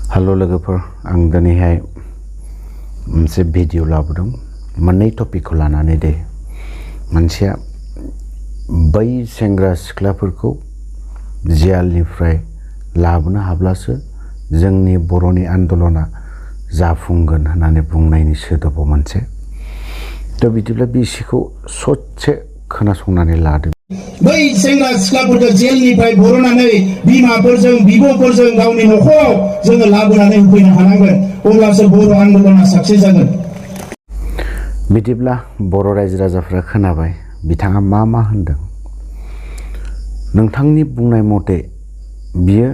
Hello लोगोफोर आं दिनैहाय मोनसे भिडिअ लाबोदों मोननै टपिकखौ लानानै दे मोनसेया बै सेंग्रा सिख्लाफोरखौ जेलनिफ्राय लाबोनो हाब्लासो जोंनि बर'नि आन्दलना जाफुंगोन होननानै बुंनायनि सोदोबाव मोनसे दा बिदिब्ला बिसिखौ ससे खोनासंनानै लादो बै सेंग्रा सिख्लाफोरखौ जेलनिफ्राय बर'नानै बिमाफोरजों बिब'फोरजों गावनि न'खराव जोङो लाबोनानै होफैनो हानांगोन अब्लासो बर' आन्दलना साक्सेस जागोन। बिदिब्ला बर' रायजो राजाफ्रा खोनाबाय बिथाङा मा होनदों नोंथांनि बुंनाय मथे बियो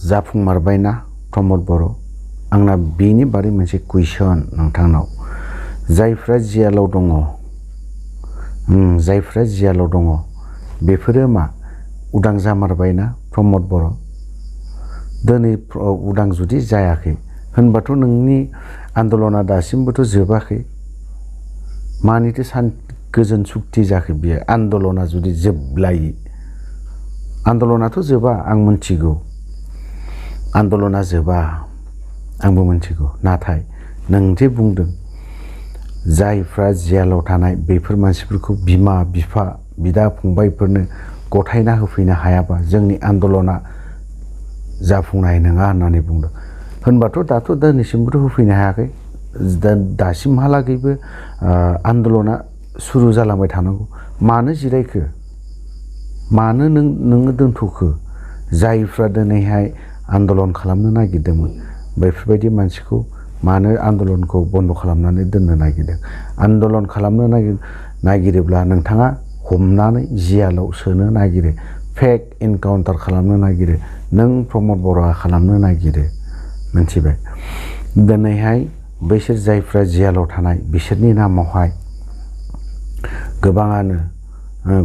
जाफुंमारबायना प्रमद बर' आंना बेनि बारै मोनसे कुइसन नोंथांनाव जायफ्रा जेलाव दङ बेफोरो मा उदां जामारबायना प्रमद बर' दिनै उदां जुदि जायाखै होनबाथ' नोंनि आन्दलना दासिमबोथ' जोबाखै मानिथो गोजोन सुक्ति जाखो बियो आन्दलना जुदि जोबलायि आन्दलनाथ' जोबा आं मोनथिगौ आन्दलना जोबा आंबो मोनथिगौ नाथाय नों जे बुंदों जायफ्रा जेलाव थानाय बेफोर मानसिफोरखौ बिमा बिफा बिदा फंबायफोरनो गथायना होफैनो हायाबा जोंनि आन्दलना जाफुंनाय नङा होननानै बुंदों होनबाथ' दाथ' दिनैसिमबोथ' होफैनो हायाखै दासिमहालागैबो आन्दलना सुरु जालांबाय थानांगौ मानो जिरायखो मानो नोङो दोनथ'खो जायफ्रा दिनैहाय आन्दलन खालामनो नागिरदोंमोन बेफोरबायदि मानसिखौ मानो आन्दलनखौ बन्द' खालामनानै दोननो नागिरदों आन्दलन खालामनो नागिरोब्ला नोंथाङा हमनानै जेलाव सोनो नागिरो फेक एनकाउन्टार खालामनो नागिरो नों प्रमद बर'आ खालामनो नागिरो मिथिबाय दिनैहाय बैसोर जायफ्रा जेलाव थानाय बिसोरनि नामावहाय गोबाङानो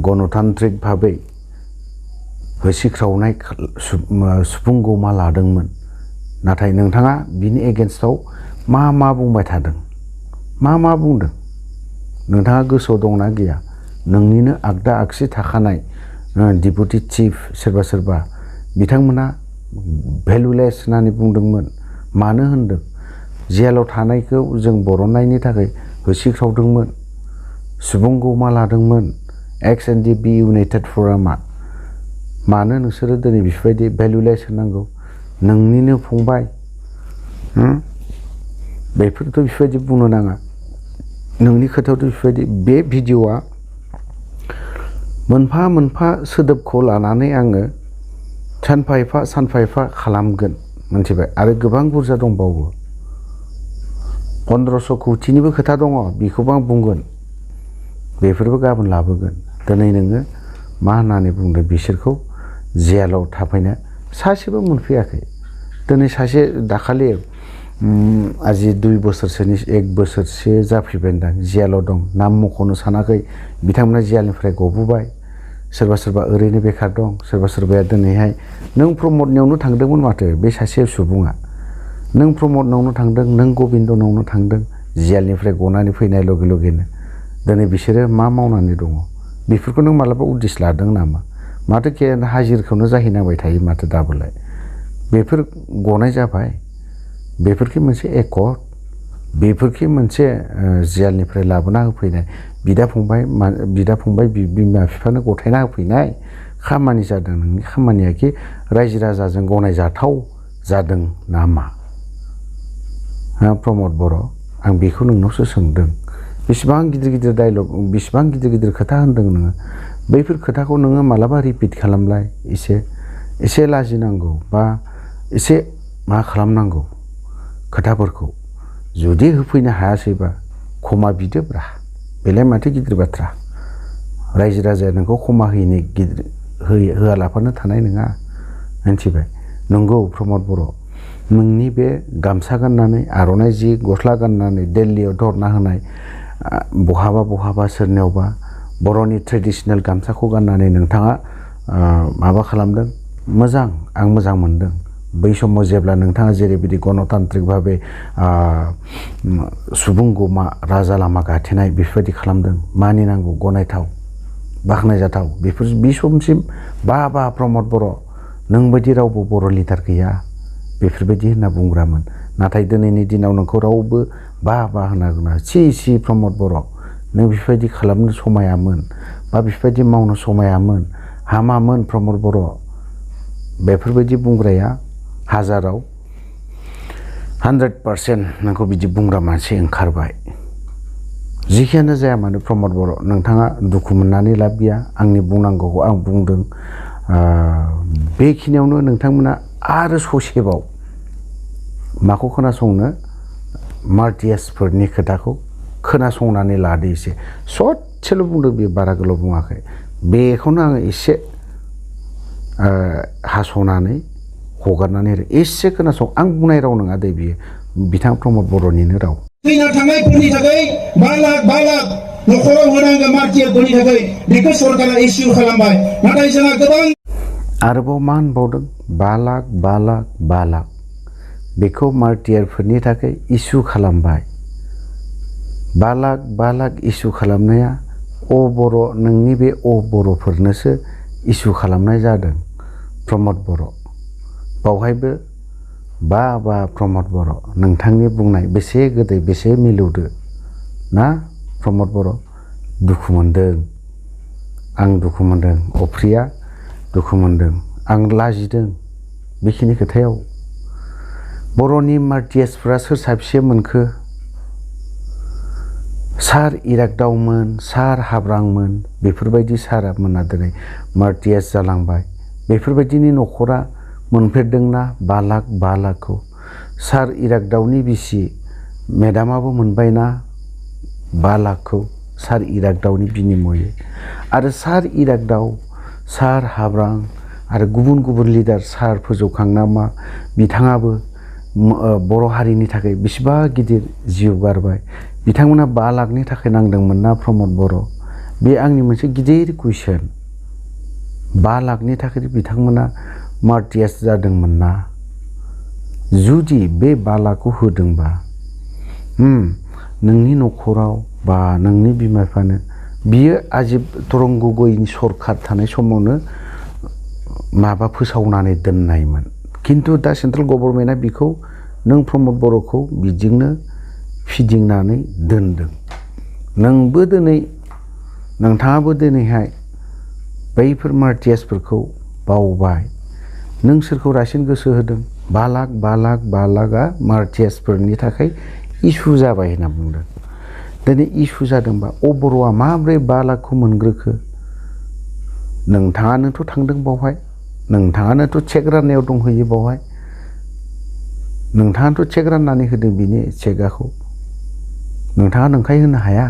गणतान्त्रिक भाबै होसिख्रावनाय सुबुंगौमा लादोंमोन नाथाय नोंथाङा बिनि एगेन्स्टआव मा बुंबाय थादों मा बुंदों नोंथाङा गोसोआव दंना गैया नोंनिनो आगदा आगसि थाखानाय डिपुटि चिफ सोरबा बिथांमोना भेलुलेस होननानै बुंदोंमोन मानो होनदों जेलाव थानायखौ जों बरननायनि थाखाय होसिख्रावदोंमोन सुबुंगौमा लादोंमोन एक्स एन डि बि इउनाइटेड फरामा मानो नोंसोरो दिनै बेफोरबायदि भेलुलेस होनांगौ नोंनिनो फंबाय बेफोरथ' बेफोरबायदि बुंनो नाङा नोंनि खोथायावथ' बेफोरबायदि बे भिडिअ'आ मोनफा सोदोबखौ लानानै आङो सानफा एफा खालामगोन मिथिबाय आरो गोबां बुरजा दंबावो 1500 कौटिनिबो खोथा दङ बेखौबो आं बुंगोन बेफोरबो गाबोन लाबोगोन दिनै नोङो मा होननानै बुंदों बिसोरखौ जेलाव थाफैनो सासेबो मोनफैयाखै दिनै सासे दाखालि आजि 2 बोसोरसोनि 1 बोसोरसो जाफैबायदां जेलाव दं नाम मख'नो सानाखै बिथांमोना जेलनिफ्राय गबोबाय सोरबा ओरैनो बेखार दं सोरबाया दिनैहाय नों प्रमदनियावनो थांदोंमोन माथो बे सासे सुबुङा नों प्रमदनावनो थांदों नों गबिन्दनावनो थांदों जेलनिफ्राय गनानै फैनाय लगेनो दिनै बिसोरो मा मावनानै दङ बेफोरखौ नों मालाबा उदिस लादों नामा माथो हाजिरखौनो जाहैनांबाय थायो माथो दाबोलाय बेफोर गनाय जाबाय बेफोरखि मोनसे एकर्ड बेफोरखि मोनसे जेलनिफ्राय लाबोना होफैनाय बिदा फंबाय बिमा बिफानो गथायना होफैनाय खामानि जादों नोंनि खामानिया कि रायजो राजाजों गनायजाथाव जादों नामा प्रमद बर' आं बेखौ नोंनावसो सोंदों बेसेबां गिदिर डायलग बेसेबां गिदिर खोथा होनदों नोङो बैफोर खोथाखौ नोङो मालाबा रिपिट खालामलाय एसे लाजिनांगौ बा एसे मा खालामनांगौ खोथाफोरखौ जुदि होफैनो हायासैबा क्षमा बिदोब्रा बेलाय माथो गिदिर बाथ्रा रायजो राजाया नोंखौ क्षमा होआलाफानो थानाय नङा मिथिबाय नंगौ प्रमद बर' नोंनि बे गामसा गाननानै आर'नाइ जि गस्ला गाननानै दिल्लीयाव धरना होनाय बहाबा सोरनियावबा बर'नि ट्रेडिशनेल गामसाखौ गाननानै नोंथाङा माबा खालामदों मोजां आं मोजां मोनदों बै समाव जेब्ला नोंथाङा जेरैबायदि गणतान्त्रिक भाबै सुबुंगौमा राजा लामा गाथेनाय बेफोरबायदि खालामदों मानिनांगौ गनायथाव बाख्नायजाथाव बे समसिम बा प्रमद बर' नोंबायदि रावबो बर' लिडार गैया बेफोरबायदि होनना बुंग्रामोन नाथाय दिनैनि दिनाव नोंखौ रावबो बा होनना सि प्रमद बर' नों बेफोरबायदि खालामनो समायामोन बा बेफोरबायदि मावनो समायामोन हामामोन प्रमद बर' बेफोरबायदि बुंग्राया हाजाराव 100% नोंखौ बिदि बुंग्रा मानसि ओंखारबाय जिखियानो जाया मानो प्रमद बर' नोंथाङा दुखु मोननानै लाब गैया आंनि बुंनांगौखौ आं बुंदों बेखिनियावनो नोंथांमोना आरो ससेबाव माखौ खोनासंनो मार्टियासफोरनि खोथाखौ खोनासंनानै लादो एसे ससेल' बुंदों बे बारा गोलाव बुङाखै बेखौनो आङो एसे हास'नानै हगारनानै एसे खोनासं आं बुंनाय राव नङा दे बियो बिथां प्रमद बर'निनो राव थैना थांनायफोरनि थाखाय 5 लाख न'खराव होनांगौ मार्टियारफोरनि थाखाय बेखौ सरकारा इस्यु खालामबाय नाथाय जोंहा गोबां आरोबाव मा होनबावदों 5 लाख बेखौ मार्टियारफोरनि थाखाय इस्यु खालामबाय 5 लाख इस्यु खालामनाया बर' नोंनि बे बर'फोरनोसो इस्यु खालामनाय जादों प्रमद बर' बावहायबो बा प्रमद बर' नोंथांनि बुंनाय बेसे गोदै बेसे मिलौदो ना प्रमद बर' दुखु मोनदों आं दुखु मोनदों अफ्रिया दुखु मोनदों आं लाजिदों बेखिनि खोथायाव बर'नि मार्टियासफ्रा सोर साबेसे मोनखो सार इरागदावमोन सार हाब्रांमोन बेफोरबायदि सारा मोना दिनै मार्टियास जालांबाय बेफोरबायदिनि न'खरा मोनफेरदोंना 5 लाखखौ सार इरागदावनि बिसि मेडामाबो मोनबायना 5 लाखखौ सार इरागदावनि बिनिमयै आरो सार इरागदाव सार हाब्रां आरो गुबुन लिडार सार फोजौखांना मा बिथाङाबो बर' हारिनि थाखाय बेसेबा गिदिर जिउ गारबाय बिथांमोना 5 लाखनि थाखाय नांदोंमोन ना प्रमद बर' बे आंनि मोनसे गिदिर कुइसन 5 लाखनि थाखाय बिथांमोना मार्टियास जादोंमोन ना जुदि बे 5 लाखखौ होदोंबा नोंनि न'खराव बा नोंनि बिमा बिफानो बियो आजिब तरंग गगैनि सरखार थानाय समावनो माबा फोसावनानै दोननायमोन खिन्थु दा सेन्ट्रेल गभर्नमेन्टआ बिखौ नों प्रमद बर'खौ बिदिनो फिदिंनानै दोनदों नोंबो दिनै नोंथाङाबो दिनैहाय बैफोर मार्टियासफोरखौ बावबाय नों सोरखौ रासिन गोसो होदों 5 लाखआ मार्टियासफोरनि थाखाय इस्यु जाबाय होनना बुंदों दिनै इस्यु जादोंबा बर'आ माब्रै 5 लाखखौ मोनग्रोखो नोंथाङानोथ' थांदों बावहाय नोंथाङानोथ' चेक राननायाव दंहैयो बावहाय नोंथाङाथ' चेक राननानै होदों बिनि चेकआखौ नोंथाङा नंखाय होनो हाया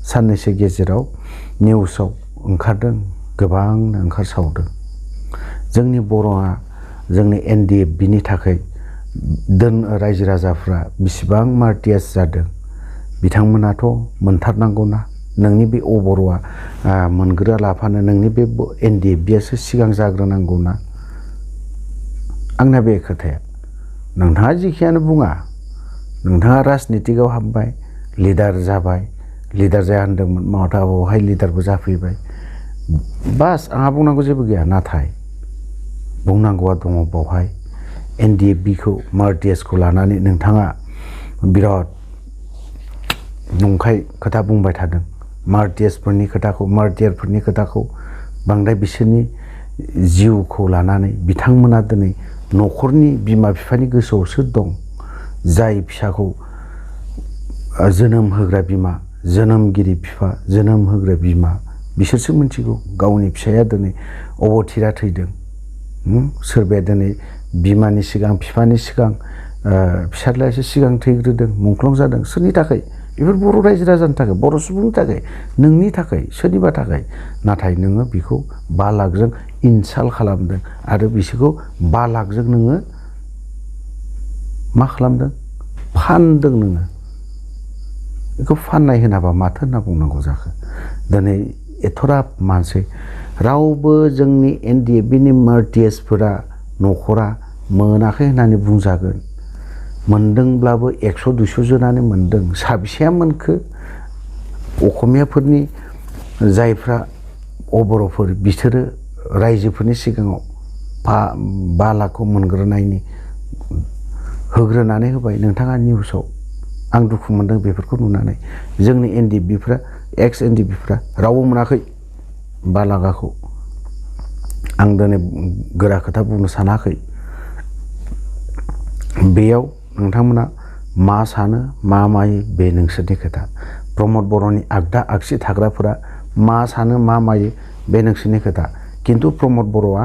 साननैसो गेजेराव निउसाव ओंखारदों गोबांनो ओंखारसावदों जोंनि बर'आ जोंनि NDFBनि थाखाय रायजो राजाफ्रा बिसिबां मार्टियास जादों बिथांमोनाथ' मोनथारनांगौना नोंनि बे बर'आ मोनग्रोआ लाफानो नोंनि बे NDFBयासो सिगां जाग्रोनांगौना आंना बे खोथाया नोंथाङा जिखियानो बुङा नोंथाङा राजनितिकआव हाबबाय लिडार जाबाय लिडार जाया होनदोंमोन मावथा बावहाय लिडारबो जाफैबाय बास आंहा बुंनांगौ जेबो गैया नाथाय बुंनांगौआ दङ बावहाय NDFBखौ मार्टियासखौ लानानै नोंथाङा बिराद नंखाय खोथा बुंबाय थादों मार्टियारफोरनि खोथाखौ बांद्राय बिसोरनि जिउखौ लानानै बिथांमोना दिनै न'खरनि बिमा बिफानि गोसोआवसो दं जाय फिसाखौ जोनोम होग्रा बिमा जोनोमगिरि बिफा जोनोम होग्रा बिमा बिसोरसो मिथिगौ गावनि फिसाया दिनै अबथिरा थैदों सोरबाया दिनै बिमानि सिगां बिफानि सिगां फिसाज्लायासो सिगां थैग्रोदों मुंख्लं जादों सोरनि थाखाय बेफोर बर' रायजो राजानि थाखाय बर' सुबुंनि थाखाय नोंनि थाखाय सोरनिबा थाखाय नाथाय नोङो बेखौ 5 लाखजों इनसाल्ट खालामदों आरो बिसोरखौ 5 लाखजों नोङो मा खालामदों फानदों नोङो बेखौ फाननाय होनाबा माथो होनना बुंनांगौ जाखो दिनै एथ'राब मानसि रावबो जोंनि NDFBनि मार्टियासफोरा न'खरा मोनाखै होननानै बुंजागोन मोनदोंब्लाबो 100-200 जनानो मोनदों साबेसेया मोनखो असमियाफोरनि जायफ्रा बर'फोर बिसोरो रायजोफोरनि सिगाङाव 5 लाखखौ मोनग्रोनायनि होग्रोनानै होबाय नोंथाङा निउसाव आं दुखु मोनदों बेफोरखौ नुनानै जोंनि एनडिएफबिफ्रा एक्स एनडिएफबिफ्रा रावबो मोनाखै बालागाखौ आं दिनै गोरा खोथा बुंनो सानाखै बेयाव नोंथांमोना मा सानो मा मायो बे नोंसोरनि खोथा प्रमद बर'नि आगदा आगसि थाग्राफोरा मा सानो मा मायो बे नोंसोरनि खोथा किन्तु प्रमद बर'आ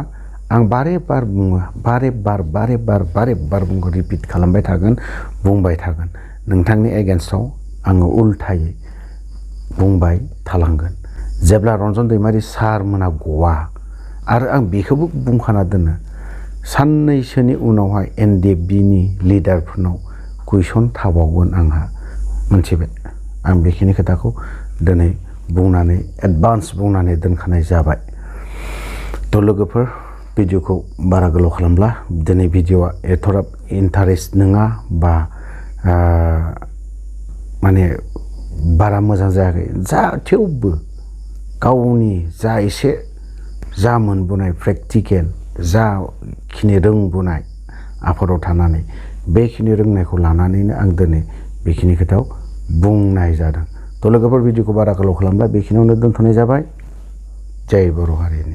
आं बारे बार बुङो बारे बार बुंगोन रिपिट खालामबाय थागोन बुंबाय थागोन नोंथांनि एगेन्स्टआव आङो उल्थायै बुंबाय थालांगोन जेब्ला रन्जन दैमारि सारमोना गवा आरो आं बेखौबो बुंखाना दोनो साननैसोनि उनावहाय एनडिएफबिनि लिडारफोरनाव कुइसन थाबावगोन आंहा मोनथिबाय आं बेखिनि खोथाखौ दिनै बुंनानै एडभान्स बुंनानै दोनखानाय जाबाय थ' लोगोफोर भिडिअखौ बारा गोलाव खालामब्ला दिनै भिडिअआ एथ'राब इन्टारेस्ट नङा बा माने बारा मोजां जायाखै जा थेवबो गावनि जा एसे जा मोनबोनाय प्रेक्टिकेल जाखिनि रोंबोनाय आफादाव थानानै बेखिनि रोंनायखौ लानानैनो आं दिनै बेखिनि खोथायाव बुंनाय जादों थ' लोगोफोर भिडिअखौ बारा गोलाव खालामब्ला बेखिनियावनो दोनथ'नाय जाबाय जय बर' हारिनि